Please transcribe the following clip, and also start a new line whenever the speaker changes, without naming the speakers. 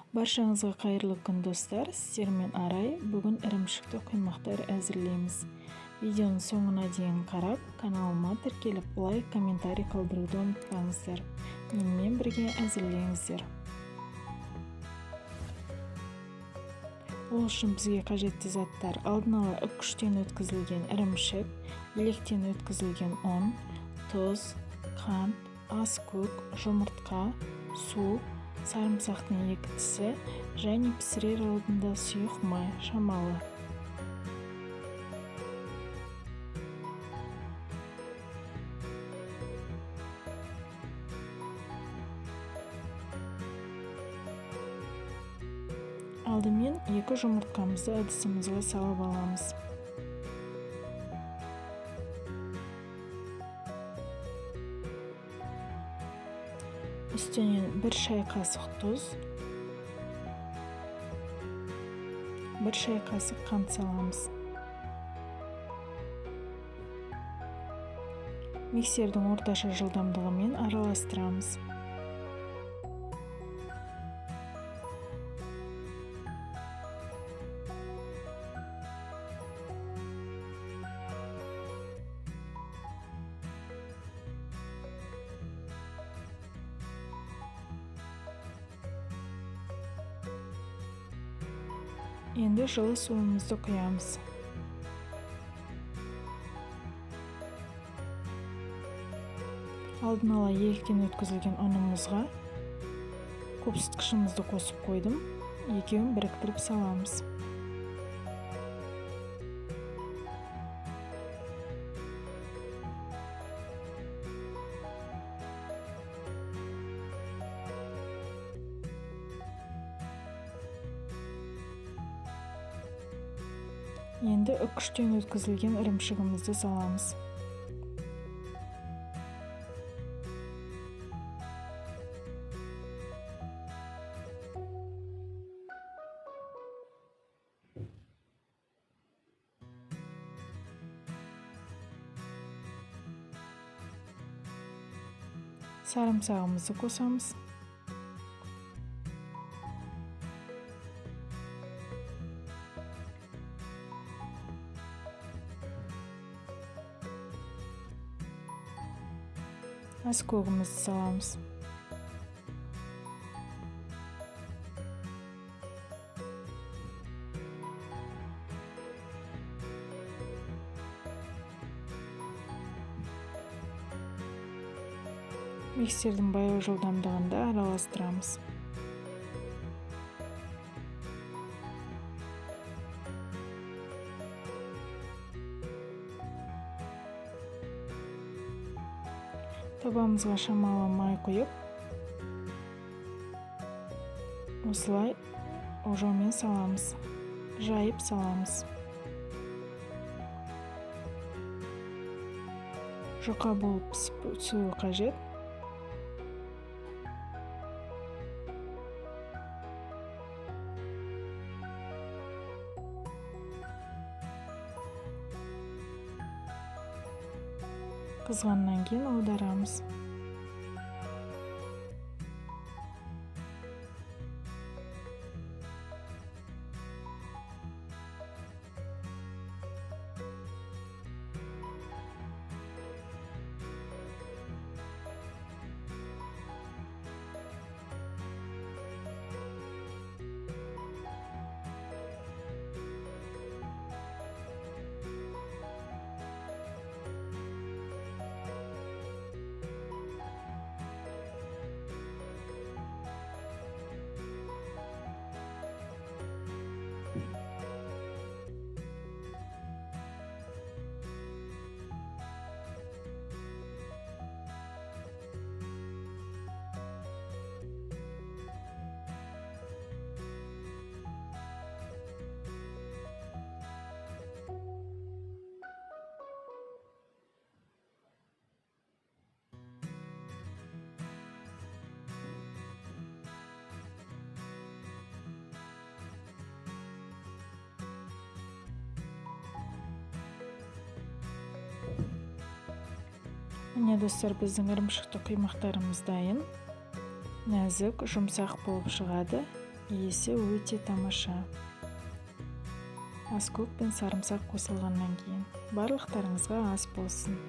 Баршаңызға қайырлы күн, достар! Сіздермен Арай. Бүгін ірімшікті құймақтар әзірлейміз. Видеоның соңына дейін қарап, каналыма тіркеліп, лайк, комментарий қалдыруды ұмытпаңыздар. Менімен бірге әзірлеңіздер. Ол үшін бізге қажетті заттар: алдын ала үккіштен өткізілген ірімшік, електен өткізілген ұн, тұз, қант, ас көк, жұмыртқа, су, сарымсақтың 2 тісі және пісірер алдында сұйық май шамалы. Алдымен 2 жұмыртқамызды ыдысымызға салып аламыз. Үстінен 1 шай қасық тұз, 1 шай қасық қант саламыз. Миксердің орташа жылдамдығымен араластырамыз. Енді жылы суымызды құямыз. Алдын ала електен өткізілген ұнымызға көпсытқышымызды қосып қойдым. Екеуін біріктіріп саламыз. Енді үккіштен өткізілген ірімшігімізді саламыз. Сарымсағымызды қосамыз. Ас-көгімізді саламыз. Миксердің баяу жылдамдығында араластырамыз. Табамызға шамалы май құйып, осылай ожаумен саламыз, жайып саламыз. Жұқа болып пісіп түсуі қажет. Қызғаннан кейін аударамыз. Міне, достар, біздің ірімшікті құймақтарымыз дайын. Нәзік, жұмсақ болып шығады. Иісі өте тамаша. Аскөк пен сарымсақ қосылғаннан кейін. Барлықтарыңызға ас болсын!